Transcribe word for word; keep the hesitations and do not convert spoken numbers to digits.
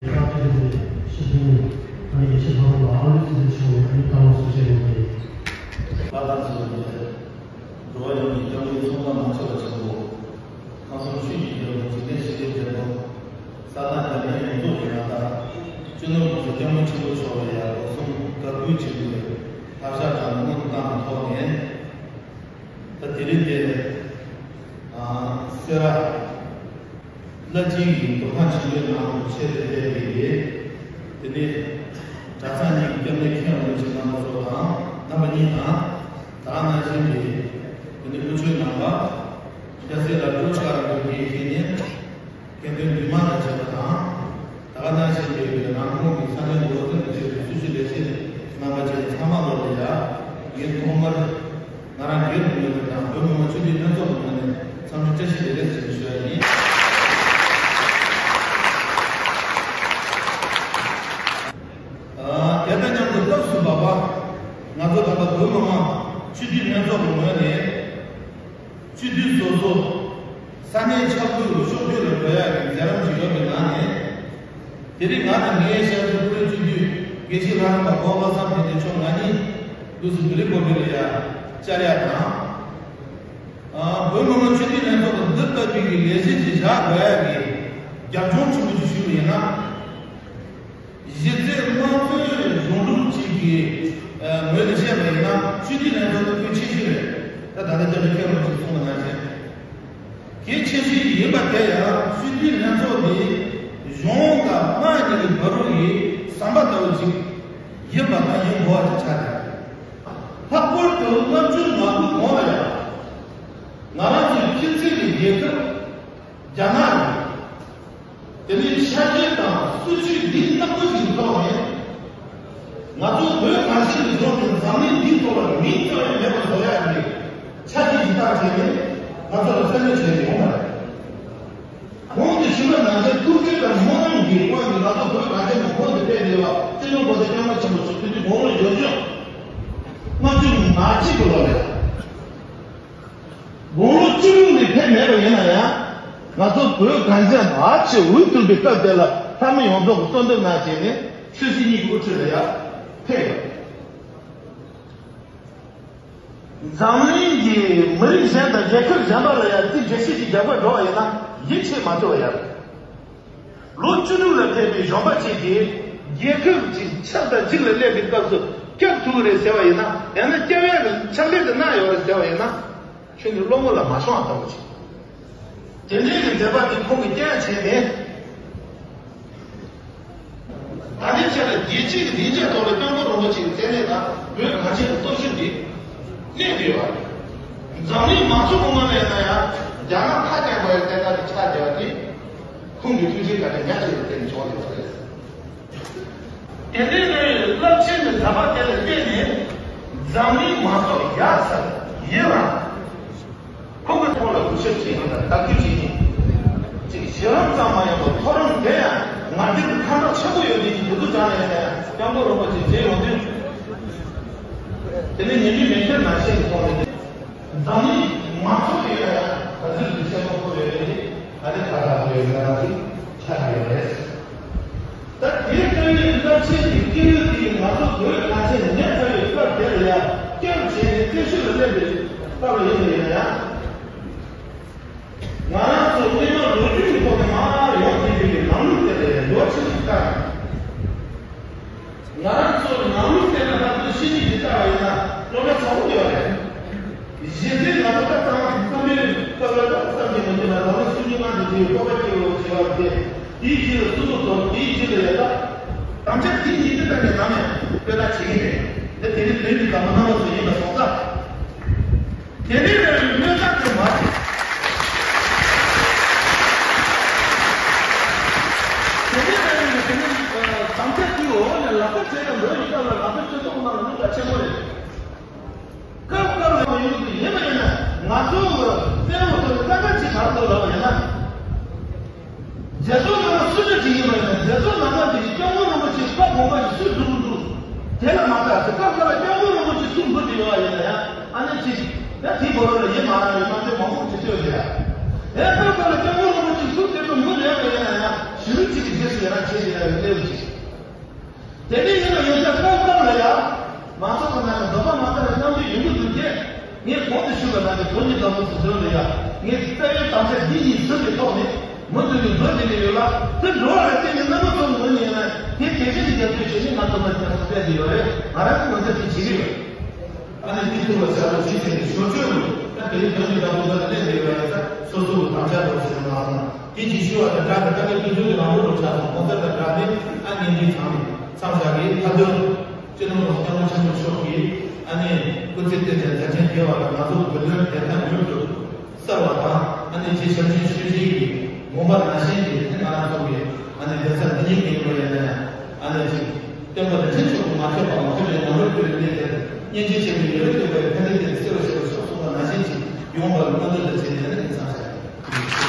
ལྷག་པར་དུ་ཡེ་ཤེས་ལྷ་རམས་པ་ཨ་ལུ་ཚེ་རིང་མཆོག་ནས་ཨ་ནི་བཀའ་སློབ་གསུང་བཤད་གནང་གི་ཡོད། ལྷག་པར་དུ་འགྲོ་བ་ཡོངས་ཀྱི་སྐྱབས་མགོན་ཚོགས་བདག་མང་སྤྱོད་པ་ཆེན་པོ། ཁམས་གསུམ་ཆོས་ཀྱི་རྒྱལ་པོ་འཇིག་རྟེན་ཞི་བདེའི་རྒྱལ་པོ། ས་དང་རྒྱ་མཚོའི་ཡོངས་རྫོགས་ཀྱི་རྣམ་ཐར། སྤྱི་ནོར་༸གོང་ས་༸སྐྱབས་མགོན་ཆེན་པོ་མཆོག་ལ་ཡང་སྒོ་གསུམ་དགའ་གུས་ཆེན་པོས་ལྷག་བཤགས་དང་ནི་སྨོན་ལམ་བཏང་ཐོག་ནས། ད་དེ་རིང་འདིར། ཨ། སེ་ར་བླ་སྤྱི་ཡི་འདུ་ཁང་ཆེན་པོའི་ནང་དུ་ཆེད་དུ་ཕེབས་པའི། དེ་ནས་གྲྭ་ཚང་གཉིས་ཀྱི་སྐྱབས་གནས་མཁན་རིན་པོ་ཆེ་རྣམ་པ་ཚོ་དང་རྣམ་པ་གཉིས་དང་། ད་ག་ནང་བཞིན་གྱི་དེ་ནས་དབུ་ཆོས་རྣམ་པ། སྐྱ་སེར་ལ་སྤྲོ་དཀར་འདུག་པའི་ཤེས་ཉེན། སྐད་འབོད་འདུས་མང་དང་བཅས་པ་དང་། ད་ག་ནང་བཞིན་པའི་རང་ཁོངས་ཀྱི་ས་གནས་འགོ་འཛིན་དང་བཅས་པའི་སྲི་ཞུ་ལས་བྱེད་རྣམ་པ་བཅས་ཚང་མ་ལོ་ལ་ཡ། ངས་ཐོག་མར་ང་རང་སྒེར་གྱི་ངོས་ནས་དང་བོད་མི་མང་སྤྱི་འཐུས་ལྷན་ཚོགས་ཀྱི་ངོས་ནས་འཚམས་འདྲི་བཀྲ་ཤིས་བདེ་ལེགས་ཟེར་ཞུ་ཡ་ཡིན། ཨ། དེ་དང་མཉམ་དུ་སྐབས་སུ་བབ་པ། ང་ཚོ་ད་ལྟ་བོད་མི་མང་སྤྱི་འཐུས་ལྷན་ཚོགས་ཀྱི་ངོས་ནས། སྤྱི་འཐུས་སོ་སོ་ས་གནས་ཆབ་སྲིད་ལ་ཕྱོགས་བསྡུས་ལ་འགྲོ་ཡག་གི་མཛད་རིམ་ཞིག་ཡོད་པའི་ནང་ནས། དེ་རིང་ང་དང་ངའི་ཤར་ཕྱོགས་བོད་སྤྱི་འཐུས་དགེ་བཤེས་ལྷ་རམས་པ་གོང་མ་བློ་བཟང་ཕན་བདེ་མཆོག་ང་གཉིས་འདུག་སེ་བི་ལི་གོ་བི་ལ་ཡ་བཅར་ཡག་དང་། ཨ། བོད་མི་མང་སྤྱི་འཐུས་ལྷན་ཚོགས་ལ་འདི་ལྟ་བུའི་གི་ལས་གཞི་ཅིག་བཞག་དགོས་ཡག་གི་རྒྱབ་ལྗོངས་ཆེན་པོ་ཅིག་ཞུས་པ་ཡིན་ན། གཞི་རྩའི་དམངས་གཙོའི་གཞུང་ལུགས་གཅིག་གི་ངོས་ནས་བཤད་པ་ཡིན་ན་སྤྱི་འཐུས་ལྷན་ཚོགས་དེ་ཁུལ་ཆེ་ཤོས་རེད། ད་ད་ལྟ་སྐྱབས་རྗེ་མཁན་རིན་པོ་ཆེས་གསུངས་པ་ནང་བཞིན། གལ་ཆེ་ཤོས་ཡིན་པ་དེ་ཡང་སྤྱི་འཐུས་ལྷན་ཚོགས་འདི་གཞུང་དང་དམངས་གཉིས་ཀྱི་བར་དུ་ཡི་ཟམ་པ་ལྟ་བུ་ཅིག་ཡིན་པ་དང་ཡིན་དགོས་པ་ཅིག་ཆགས་ཡོད། ལྷག་པར་དུ་ལྔ་བཅུ་ང་དགུ་གོང་ལ་ཡང་ང་རང་ཚོའི་ཁྱིམ་མཚེས་ཀྱི་རྒྱལ་ཁབ་རྒྱ་ནག་ནས། དེ་ནས་ཆ་རྐྱེན་དང་སྲིད་ཇུས་འདི་ལྟ་བུ་ཞིག་ཐོག་ནས། ང་ཚོ་བོད་གངས་ཅན་གྱི་ལྗོངས་ཀྱི་འཛམ་གླིང་འདིའི་ཐོག་ལ་མིང་ཙམ་ཡང་མེད་པ་བཟོ་ཡག་གི་ཆ་རྐྱེན་ཞིག་བཏང་བྱས་ནས་ང་ཚོ་ལ་བསམ་བློ་བྱས་ནས་ཡོང་བ་རེད། གོང་དུ་ཞུས་པ་ནང་བཞིན་ཐུགས་རྗེ་དང་སྨོན་ལམ་གྱི་དབང་གིས་ང་ཚོ་བོད་གངས་ཅན་གྱི་ཁོངས་སུ་ཕེབས་ཡོད་པ་སྤྱི་ནོར་༸གོང་ས་༸སྐྱབས་མགོན་ཆེན་པོ་མཆོག་དེ་དུས་དགུང་ལོ་འབྱོར་བྱུང་། ལྔ་བཅུ་ང་གཅིག་གི་ལོ་རེད། དགུང་ལོ་བཅུ་དྲུག་ནས་ཕེབས་མེད་པ་ཡིན་ན་ཡང་། ང་ཚོ་བོད་གངས་ཅན་བར་ཆད་འུ་ཐུག་པའི་སྐབས་དེ་ལ་ལྷ་མི་ཡོངས་རྫོགས་ཀྱི་གསོལ་འདེབས་གནང་བྱས་ནས་ཆོས་སྲིད་གཉིས་ཀྱི་དབུ་ཁྲིད་ལ་ཡང་ཕེབས་ཡོད། འཛམ་གླིང་གི་མི་རིགས་གཞན་དང་རྒྱལ་ཁབ་གཞན་པ་ལ་ཡང་རྩིས་རྒྱག་ཤེས་ཀྱི་རྒྱབ་ཁ་འགྲོ་བ་ཡིན་ན་ཡིད་ཆེས་མ་ཐུབ་པ་ཡང་། ལོ་བཅུ་དྲུག་ལ་ཕེབས་པའི་གཞོན་པ་ཅིག་གིས་རྒྱལ་ཁབ་ཅིག་ཆགས་དང་འཇིག་ལ་སླེབས་པའི་སྐབས་སུ་སྐྱོབ་ཐུབ་ཀྱི་རེད་ཟེར་བ་ཡིན་ན། ཡང་ན་སྐྱོབ་ཡག་གི་ཕྱག་ལས་དེ་གནང་ཡོད་རེད་ཟེར་བ་ཡིན་ན། ཁྱོད་ནི་བློ་ངོ་ལ་མ་ཤོང་བ་ལྟ་བུ་ཅིག་དེ་འདྲའི་གི་མཛད་པ་དེ་ཁོང་གིས་བསྐྱངས་བྱས་ནས། ད་ལྟའི་ཆ་ལ་རྒྱལ་སྤྱིའི་གི་སྡིངས་ཆ་ཐོག་ལ་སྐྱབས་མགོན་རིན་པོ་ཆེའི་མཚན་གནས་དང་བོད་གངས་ཅན་གྱི་སྟོབས་ཤུགས་འདི་གནས་བསྡད་ཡོད་པ་རེད། འཛམ་གླིང་མང་ཚོགས་ངོ་མ་ལ་ཡིན་ན་ཡང་རྒྱ་ནག་ཁ་གཏད་དགོས་ཡག་གི་གནད་འགག་ཅིག་ཆགས་བསྡད་པ་དེ་ཁོང་གི་ཐུགས་རྗེ་བཀའ་དྲིན་ཉག་གཅིག་ལ་བརྟེན་ནས་བྱུང་བསྡད་པ་རེད། དེ་འདྲའི་རླབས་ཆེན་གྱི་མཛད་པ་དེ་ལ་བརྟེན་ནས་འཛམ་གླིང་མང་ཚོགས་ཡར་ཚར་ཡིན་ལ། ཁོང་གི་ཐོག་ལ་གུས་ཞབས་བྱེད་མཁན་དང་དད་གུས་བྱེད་མཁན། ཅིག་ཞི་རང་ཙམ་མ་ཡིན་པར་མཐོ་རིམ་དེ་ཡང་ང་ཚོའི་ཁ་གྲགས་ཆེན་པོ་ཡོད་དེ་ཡིན་དུས་ཙང་ནས་ཡང་སྐྱབས་མགོན་རིན་པོ་ཆེ་མཇལ་ཡོང་དུས། དེ་ནས་ཉིན་རྒྱུན་མེ་ཁྱེར་ནང་བཞིན་གྱི་ཐོག་ནས་འཛམ་གླིང་མང་ཚོགས་ཀྱིས་ཡང་ག་ཚོད་ཀྱི་ཆེན་པོ་ཕོག་ཡོད་དེ་ཡིན་ཨ་ནི་ཁ་གྲགས་ཡོད་ཡོད་ན་ཅིག་ཆགས་ཡོད་རེད། ད་དེའི་ལྟ་བའི་རླབས་ཆེན་གྱི་སྐྱེས་བུ་དེ་ཡིས་ང་ཚོ་བོད་གངས་ཅན་ཉམས་དགའ་བའི་སྐབས་དེ་ལ་ཡང་སྐྱབས་བྱས་ནས་བརྩོན་ཤུགས་ལ་སླེབས་པའི་སྐབས་ལ་ཡིན་པ་ཡིན་ན་ཡང་། ང་རང་ཚོ་སྔོན་མ་ལོ་རྒྱུས་ཀྱི་ཐོག་ནས་མར་ཡོང་བསྡད་པའི་ལམ་ལུགས་དེ་ལ་ཡང་འགྱུར་བ་ཆེན་པོ་ཞིག་བཏང་ཡོད། ང་རང་ཚོ་ལམ་ལུགས་དེ་ལ་ང་ཚོས་ཤེས་ནས་ཇི་ལྟ་བ་ཡིན་ན་བློ་སྣ་ཚ་པོ་ཡོད་རེད། གཞི་རྩའི་ང་ཚོ་ད་ཐང་བསམ་པའི་སྐབས་ལ་ད་བསམ་གྱི་མི་འདུག་ལ་ལམ་ལུགས་སུ་ཉི་མ་འདི་དེའི་སྤོབས་པ་སྐྱེ་བའི་བྱ་བ་དེ་དེའི་རྗེས་ལ་སུ་ཚོ་དོར་དེའི་རྗེས་ལ་ཡོད་ད། དམ་བཅའ་དེ་ཉིད་དུ་བཏང་ནས་ནམ་ཡང་བཀོད་ལྟ་བྱེད་ཀྱི་མེད། ད་དེ་ནི་བོད་ཀྱི་བསམ་བློ་རྣམ་པ་ཚོ་ཡིན་པ་སོང་ཙང་། དེ་ནས་ལས་རིགས་སྣོད་བཅུད་དུ་མ། དེ་ནས་ལས་རིགས་དེ་ནས་དམ་བཅའ་དེའི་འོག་ནས་ལག་བསྟར་བྱས་ཡང་འགྲོ་ཡི་སྐབས་ལ་ང་ཚོ་སྤྱི་ཚོགས་ནང་ལ་གནོད་པ་ཆེན་པོ་རེད། སྐབས་སྐབས་ལ་ཡོང་གི་ཡིན་པ་ཡིན་ན་ང་ཚོ་གི་གསལ་བོ་ཐོག་ནས་ལྟ་ག་ཅིག་གར་འགྲོ་ལབ་པ་ཡིན་ན། རྗེ་བཙུན་ནང་པ་སུ་འདྲ་ཅིག་ཡིན་པ་ཡིན་ན་རྗེ་བཙུན་ནང་པ་དེ་ཡིས་སྐྱབས་མགོན་རིན་པོ་ཆེ་བཀའ་དགོངས་པ་ཞིག་སུས་སྒྲུབ་འདུག་དེ་ལ་མ་ལྟ་ཚེ་སྐབས་སྐབས་ལ་སྐྱབས་མགོན་རིན་པོ་ཆེ་གསུང་འབུལ་དུ་ཡོང་བ་ཡིན་ན་ཡང་ཨ་ནེ་ཅིག་ཡང་དེའི་གོ་ལ་ལ་ཡིན་མ་རེད་མ་ཚོད་མང་པོ་བྱེད་ཆོག་ཟེར་ཡ། ཡང་སྐབས་སྐབས་ལ་སྐྱབས་མགོན་རིན་པོ་ཆེ་གསུང་དེ་ཚོ་འབུལ་ཡོང་བ་ཡིན་ན་ཡང་། ཞི་ལུ་གཅིག་གི་རྗེས་སུ་ཡང་ན་བྱེད་ཀྱི་ཡ་ཡོད་གནས་ལུགས་ཅིག་དེ་འདྲ་ཡིན་ན་ཡོད་ཚད་ཁོང་སྐབས་ལ་ཡ། མང་ཚོགས་ཀྱི་ནང་ནས་འདོད་པ་མ་ཚང་བའི་རྣམ་འགྱུར་ཡོང་གི་འདུག་ཅེས། ངས་གོང་དུ་ཞུས་པ་ནང་བཞིན་དོན་གྱི་བདག་པོ་ཚོ་མདུན་ལ་ཡ། ངས་རྩ་བའི་དམ་བཅའ་འདི་གཉིས་ཟིན་པའི་ཐོག་ནས་མུ་མཐུད་ནས་འགྲོ་བཞིན་ནས་ཡོད་ལ། དེ་འགྲོ་བ་ལ་བརྟེན་ནས་རྣམ་པ་ཚོའི་ངོས་ནས་ཡིན་ན་ངས་གལ་ཆེན་གྱི་རྒྱབ་སྐྱོར་བྱེད་ནས་ང་དུ་མ་ཁྱབ་སུ་བསྡད་ཀྱི་ཡོད་རེད། ང་རང་གི་ངོས་ནས་དེ་བྱེད་ཀྱི་ཡོད། ཨ་ནི་དེ་ཐུག་པ་བྱ་རོགས་ཇི་བྱས་ནས་ཞོར་བཅོས་རུ་ད་དེ་རིང་དོན་གྱི་བདག་པོ་ཚོ་ལ་སླེབས་ཡོད་པ་ཡིན་ཙང་སོ་སོ་གི་དམ་བཅའ་སྒྲོག་ཟེར་མ་སོང་ན། དེ་ཅིག་ཞུ་བ་དང་སྦྲགས་ནས་ད་ལྟ་དུས་ཚོད་ཀྱི་ལམ་ལྷོང་རུ་ཆགས་སོང་། གོང་གསལ་དང་སྦྲགས་ནས་ཨ་ནི་འདི་ཚང་མས་མཚམས་བཞག་གི། མཐའ་དོན་སྤྱི་ནོར་༸གོང་ས་༸སྐྱབས་མགོན་ཆེན་པོ་མཆོག་གིས་ཨ་ནི་སྐུ་ཚེ་བརྟན་ཅིང་མཛད་འཕྲིན་རྒྱས་པ་དང་། ང་ཚོ་བོད་དོན་བདེན་མཐའ་མྱུར་དུ་གསལ་བ་དང་། ཨ་ནི་རྗེ་བྱམས་ཆེན་ཆོས་རྗེ་ཡི་དགོངས་པ་ནང་བཞིན་གྱི་ཨ་ནི་ང་རང་ཚོ་གི་ཨ་ནི་གདན་ས་འདི་ཉིད་ཀྱི་ཡིན་པ་ཡིན་ན་ཡང་། ཨ་ནི་ཅིག་སྟོན་པ་རིན་ཆེན་མཆོག་གི་མ་ཁྱབ་པ་མ་ཁྱབ་པའི་ནོར་བུ་བོད་ལས་དེར་སྙིང་རྗེ་ཆེན་པོའི་ཡོ་རེ་སྟོན་པའི་ཕན་བདེ་དེར་གསལ་བར་ཤོག་ཤོག་གསུངས་པ་ནང་བཞིན་ཅིག་ཡོང་བར་སྨོན་འདུན་དང་བཅས་ཏེ་ཨ་ནི་མཚམས་བཞག